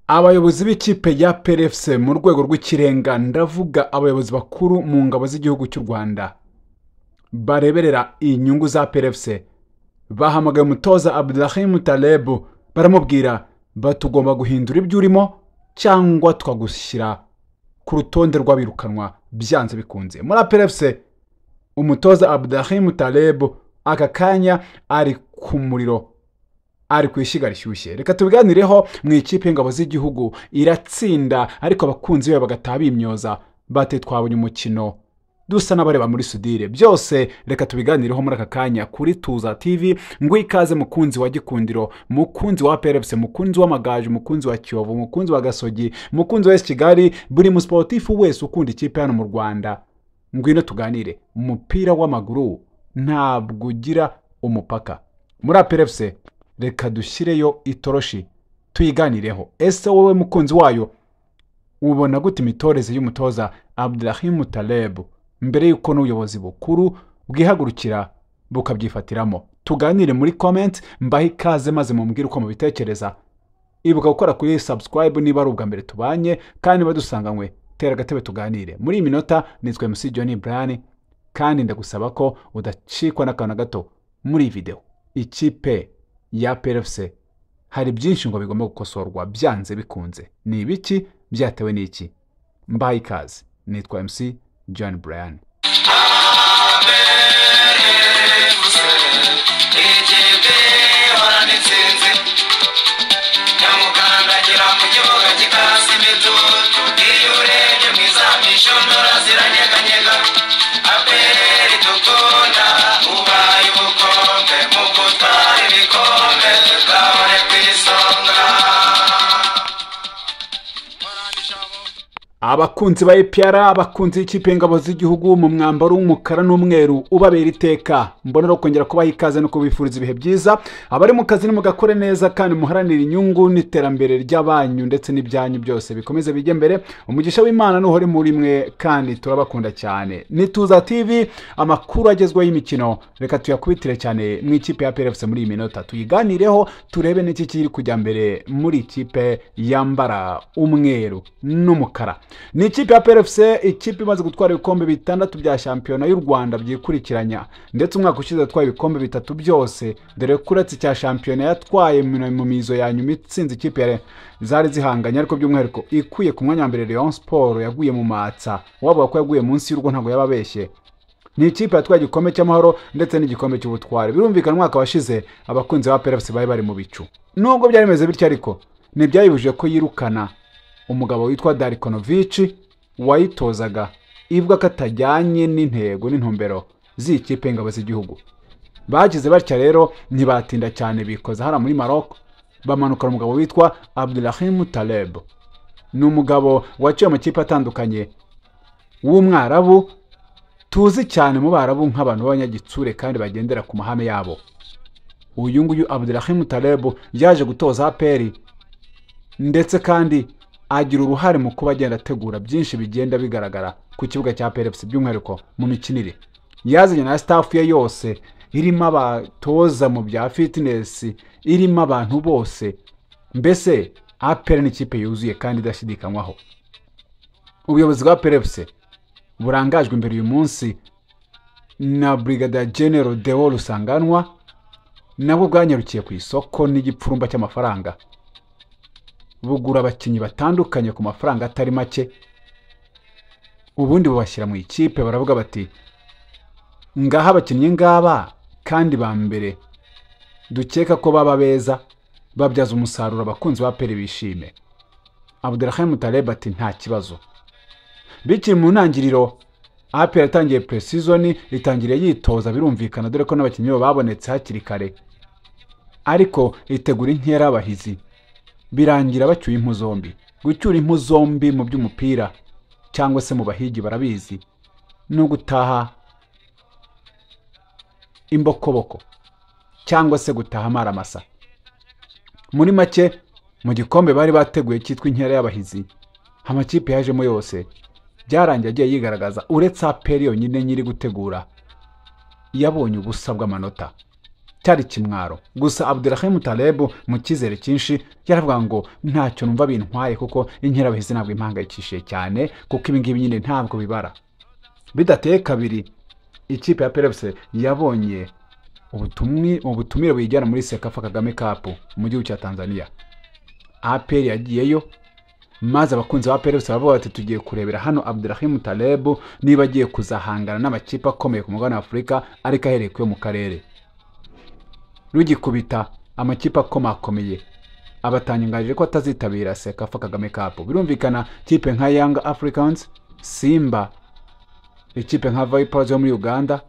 Abayobozi b'ikipe ya APR FC mu rwego rw'ikirenga, ndavuga abayobozi bakuru mu ngabo z'igihugu cy'u Rwanda bareberera inyungu za APR FC, bahamagaye umutoza Abderrahim Taleb, baramubwira batugomba guhindura ibyo urimo cyangwa tukagushyira ku rutonde rw'abirukanwa byanze bikunze. Muri APR FC, umutoza Abderrahim Taleb aka kanya ari ku muriro, ari ku ishyiga rishyushye. Reka tubiganireho. Mu ikipe y'ingabo z'igihugu iratsinda, ariko abakunzi be bagataha bimyoza bati twabonye umukino dusa n'abareba muri sudire. Byose reka tubiganireho muri aka kanya kuri Tuza TV. Ngo ikaze mukunzi wa Gikundiro, mukunzi wa APR FC, mukunzi w'Amagaju, mukunzi wa Kiyovu, mukunzi wa Gasogi, mukunzi wa AS Kigali, buri musiporutifu wese ukunda ikipe hano mu Rwanda, ngwino tuganire. Umupira w'amaguru ntabwo ugira umupaka. Muri APR FC reka dushyireyo itoroshi tuyiganireho. Ese wowe mukunzi wayo ubona gute imitoreze y'umutoza Abderrahim Taleb mbere y'uko n'ubuyobozi bukuru bwihagurukira bukabyifatiramo? Tuganire muri comment. Mbahe ikaze maze mumbwire uko mubitekereza. Ibuka gukora kuri subscribe niba ari ubwa mbere tubanye, kandi niba dusanganywe tera agatebe tuganire muri iyi minota. Nitwa MC John Brian, kandi ndagusaba ko udacikwa n'akantu na gato muri iyi video. Ikipe ya APR FC hari byinshi ngo bigomba gukosorwa byanze bikunze. Ni ibiki? Byatewe n'iki? Mbahe ikaze, nitwa MC John Brian. Ikipe ihorana intsinzi, nyamukandagira mu kibuga kikasa imitutu. Iyo urebye mu izamisho ndora ziranyeganyega. APR dukunda, ubaye ubukombe mu gutwara ibikombe, gahore ku isonga. Abakunzi ba APR, abakunzi b'ikipe y'ingabo z'igihugu mu mwambaro w'umukara n'umweru ubabera iteka, mbonera kongera kubaha ikaze no kubifuriza ibihe byiza. Abari mu kazi nimugakore neza kandi muharanire inyungu n'iterambere ry'abanyu ndetse n'ibyanyu byose bikomeze bijye mbere. Umugisha w'Imana nuhore muri mwe, kandi turabakunda cyane. Ni Tuza TV, amakuru agezweho y'imikino reka tuyakubitire cyane mu ikipe ya APR FC. Muri iyi minota tuyiganireho, turebe n'iki kiri kujya mbere muri ikipe yambara umweru n'umukara. Ni ikipe ya APR FC, ikipe imaze gutwara ibikombe bitandatu bya shampiyona y'u Rwanda byikurikiranya, ndetse umwaka ushize yatwaye ibikombe bitatu byose, dore ko uretse icya shampiyona yatwaye mu mizo ya nyuma itsinze ikipe ya zari zihanganye, ariko by'umwihariko ikuye ku mwanya wa mbere Rayon Sport yaguye mu matsa. Wavuga ko yaguye munsi y'urugo ntabwo yaba abeshye. Ni ikipe yatwaye igikombe cy'amahoro ndetse n'igikombe cy'ubutwari. Birumvikana umwaka washize abakunzi ba APR FC bari bari mu bicu. Nubwo byari bimeze bityo ariko ntibyayibujije ko yirukana umugabo witwa Darko Novic wayitozaga, ivuga ko atajyanye n'intego n'intumbero z'iyi kipe y'ingabo z'igihugu. Bagize batya rero ntibatinda cyane, bikoza hariya muri Maroc, bamanukana umugabo witwa Abderrahim Taleb. Ni umugabo waciye amakipe atandukanye w'umwarabu, tuzi cyane mu Barabu nk'abantu b'abanyagitsure kandi bagendera ku mahame yabo. Uyu nguyu Abderrahim Taleb yaje gutoza APR, ndetse kandi agira uruhare mu kuba agenda ategura byinshi bigenda bigaragara ku kibuga cya APR FC, by'umwihariko mu mikinire. Yazanye na staff ye yose, irimo abatoza mu bya fitness, irimo abantu bose. Mbese APR ni ikipe yuzuye kandi idashidikanywaho. Ubuyobozi bwa APR FC burangajwe imbere uyu munsi na Brigadier General Deo Rusanganwa nabwo bwanyarukiye ku isoko n'igipfurumba cy'amafaranga, bugura abakinnyi batandukanye ku mafaranga atari make, ubundi bubashyira mu ikipe. Baravuga bati ngaha abakinnyi ngaba kandi ba mbere dukeka ko baba beza, babyaza umusaruro, abakunzi ba APR bishime. Abderrahim Taleb ati nta kibazo. Bikiri mu ntangiriro, APR yatangiye pre-season, itangiriye yitoza birumvikana, dore ko n'abakinnyi bo babonetse hakiri kare, ariko itegura inkera y'abahizi, birangira bacyuye impu zombi. Gucyura impu zombi mu by'umupira cyangwa se mu bahigi barabizi, ni ugutaha imbokoboko cyangwa se gutaha amaramasa. Muri make, mu gikombe bari bateguye cyitwa inkera y'abahizi, amakipe yajemo yose byarangiye agiye yigaragaza, uretse APR yonyine nyiri gutegura yabonye ubusa bw'amanota. Cyari kimwaro. Gusa Abderrahim Taleb mu cyizere cyinshi yaravuga ngo ntacyo numva bintwaye, kuko inkerabahizi ntabwo impangayikishije cyane, kuko ibi ngibi nyine ntabwo bibara. Bidateye kabiri, ikipe ya APR FC yabonye ubutumire buyijyana muri CECAFA Kagame Cup mu gihugu cya Tanzania. APR yagiyeyo, maze abakunzi ba APR FC baravuga bati tugiye kurebera hano Abderrahim Taleb niba agiye kuzahangana n'amakipe akomeye ku mugabane wa Afurika, ariko ahereye kuyo mu karere. Rugikubita amakipe akomakomeye abatangaje ko atazitabira CECAFA Kagame Cup. Birumvikana kipe nka Young Africans, Simba, ikipe nka Vipers yo muri Uganda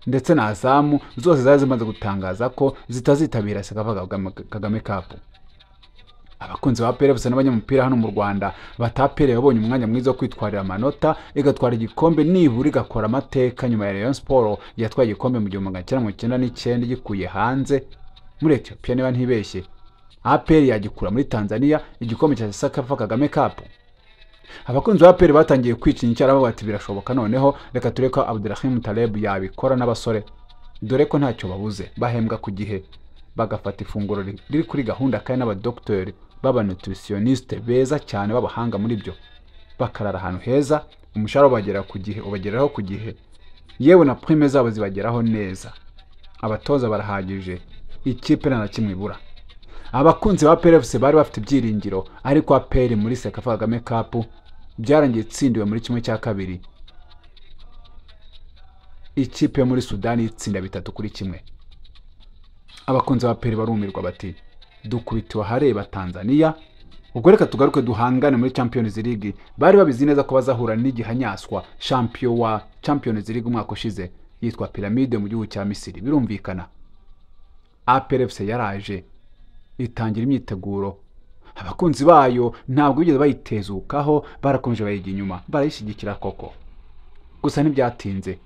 ndetse na Azam, zose zari zimaze gutangaza ko zitazitabira CECAFA Kagame Cup. Abakunzi ba APR FC n'abanyamupira hano mu Rwanda bata APR yabonye umwanya mwiza wo kwitwarira amanota, igatwara igikombe, nibura igakora amateka nyuma ya Rayon Sport yatwaye igikombe mu 1999 gikuye hanze muri Ethiopia niba ntibeshye. APR yagikura muri Tanzania igikombe cya CECAFA Kagame Cup. Abakunzi ba APR batangiye kwicinya icyara bavuga bati birashoboka, noneho reka turebe ko Abderrahim Taleb yabikora n'abasore, dore ko ntacyo babuze, bahembwa ku gihe, bagafata ifunguro riri kuri gahunda, kandi n'abadokiteri b'abanutritioniste beza cyane b'abahanga muri byo, bakarara ahantu heza, umushahara ubagera ku gihe, ubageraho ku gihe, yewe na prime zabo zibageraho neza, abatoza barahagije, ikipe nta na kimwe ibura. Abakunzi ba APR FC bari bafite ibyiringiro, ariko APR muri CECAFA Kagame Cup byarangiye itsindiwe muri 1/2, ikipe yo muri Sudani itsinda 3-1. Abakunzi ba APR barumirwa bati dukubitiwe ahareba Tanzania, ubwo reka tugaruke duhangane muri Champions League. Bari babizi neza ko bazahura n'igihanyaswa champion wa Champions League umwaka ushize yitwa Pyramide mu gihugu cya Misiri. Birumvikana APR FC yaraje itangira imyiteguro, abakunzi bayo ntabwo bigeze bayitezukaho, barakomeje bayijya inyuma, barayishyigikira koko. Gusa ntibyatinze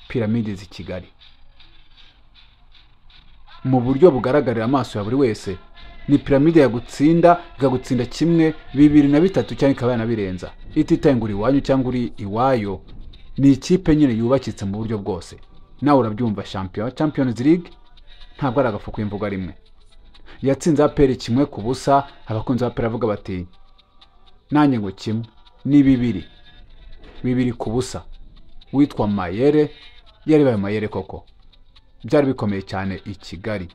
Pyramide z'i Kigali mu buryo bugaragarira amaso ya buri wese, ni Pyramide yagutsinda, ikagutsinda 1, 2 na 3 cyangwa ikaba yanabirenza, ititaye ngo uri iwanyu cyangwa uri iwayo. Ni ikipe nyine yubakitse mu buryo bwose, nawe urabyumva. Champions League ntabwo ari agafu k'imvugo rimwe. Yatsinze APR 1-0. Abakunzi ba APR bavuga bati nanjye ngo 1 ni 2, 2-0. Witwa Mayere yari Mayere koko, byari bikomeye cyane i Kigali.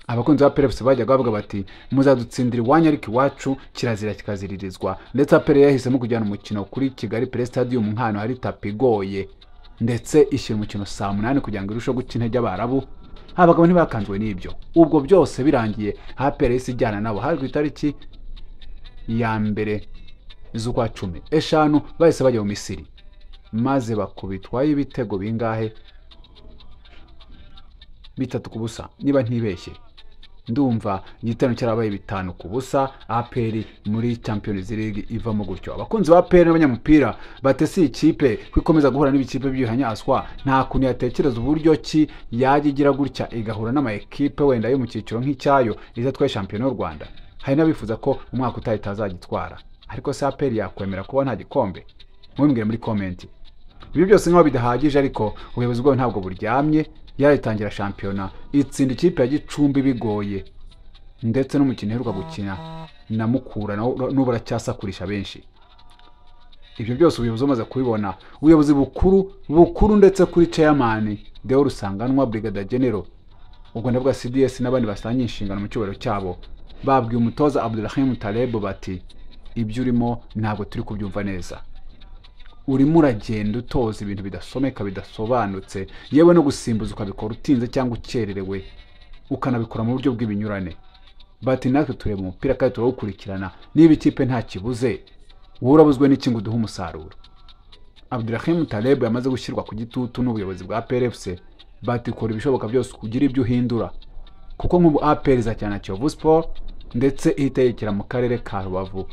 Abakunzi ba APR FC bajyaga bavuga bati muzadutsindira iwanyu ariko iwacu kirazira kikaziririzwa. Ndetse APR yahisemo kujyana umukino kuri Kigali Play Stadium nk'ahantu hari tapi igoye, ndetse ishyira umukino saa 8 kugira ngo irusheho guca intege Abarabu. Abagabo ntibakanzwe n'ibyo. Ubwo byose birangiye APR yahise ijyana nabo, hari ku itariki ya 1 z'ukwa 10, 5 bahise bajya mu Misiri, maze bakubitwayo ibitego bingahe? 3-0 niba ntibeshye. Ndumva igitero cyarabaye 5-0, APR muri Champions League ivamo gutyo. Abakunzi ba APR n'abanyamupira batese ikipe kwikomeza guhura n'ibikipe by'ibihanyaswa, nta kuntu yatekereza uburyo ki yajya igira gutya igahura n'ama ekipe wenda yo mu cyiciro nk'icyayo izatwaye shampiyona y'u Rwanda. Hari n'abifuza ko umwaka utaha itazagitwara, ariko se APR yakwemera kuba nta gikombe? Mubimbwire muri comment. Ibi byose nk'aho bidahagije, ariko ubuyobozi bwayo ntabwo buryamye. Yarayitangira shampiyona itsinda ikipe ya Gicumbi bigoye, ndetse n'umukino iheruka gukina na Mukura n'ubu aracyasakurisha benshi. Ibyo byose ubuyobozi bumaze kubibona, ubuyobozi bukuru ndetse kuri chairman Deo Rusanganwa Brigadier General, ubwo ndavuga CDS n'abandi basangiye inshingano mu cyubahiro cyabo, babwiye umutoza Abderrahim Taleb bati ibyo urimo ntabwo turi kubyumva neza, urimo uragenda utoza ibintu bidasomeka bidasobanutse, yewe no gusimbuza ukabikora utinze cyangwa ukererewe, ukanabikora mu buryo bw'ibinyurane. Bati natwe tureba umupira kandi turawukurikirana, niba ikipe nta kibuze wowe urabuzwe n'iki ngo uduhe umusaruro? Abderrahim Taleb yamaze gushyirwa ku gitutu n'ubuyobozi bwa APR FC, bati kora ibishoboka byose kugira ibyo uhindura, kuko nk'ubu APR izakina na Kiyovu Sport ndetse ihita yekera mu karere ka Rubavu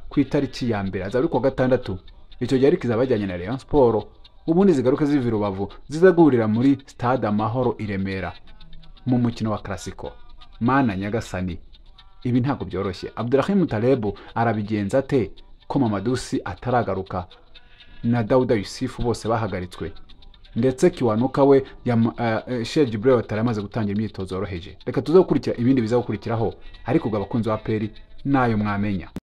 ku itariki ya 1, azaba ari kuwa 6. Icyo gihe ariko izaba yajyanye na Rayon Sport, ubundi zigaruka ziva i Rubavu ziza guhurira muri Stade Amahoro i Remera mu mukino wa Classico. Mana nyagasani, ibi ntabwo byoroshye. Abderrahim Taleb arabigenza ate ko Mamadou Sy ataragaruka na Dauda Yussif bose bahagaritswe? Ndetse Kiwanuka we Cheick Djibril Ouattara yamaze gutangira imyitozo yoroheje. Reka tuze gukurikira ibindi biza gukurikiraho, ariko ubwo abakunzi ba APR nayo mwamenya.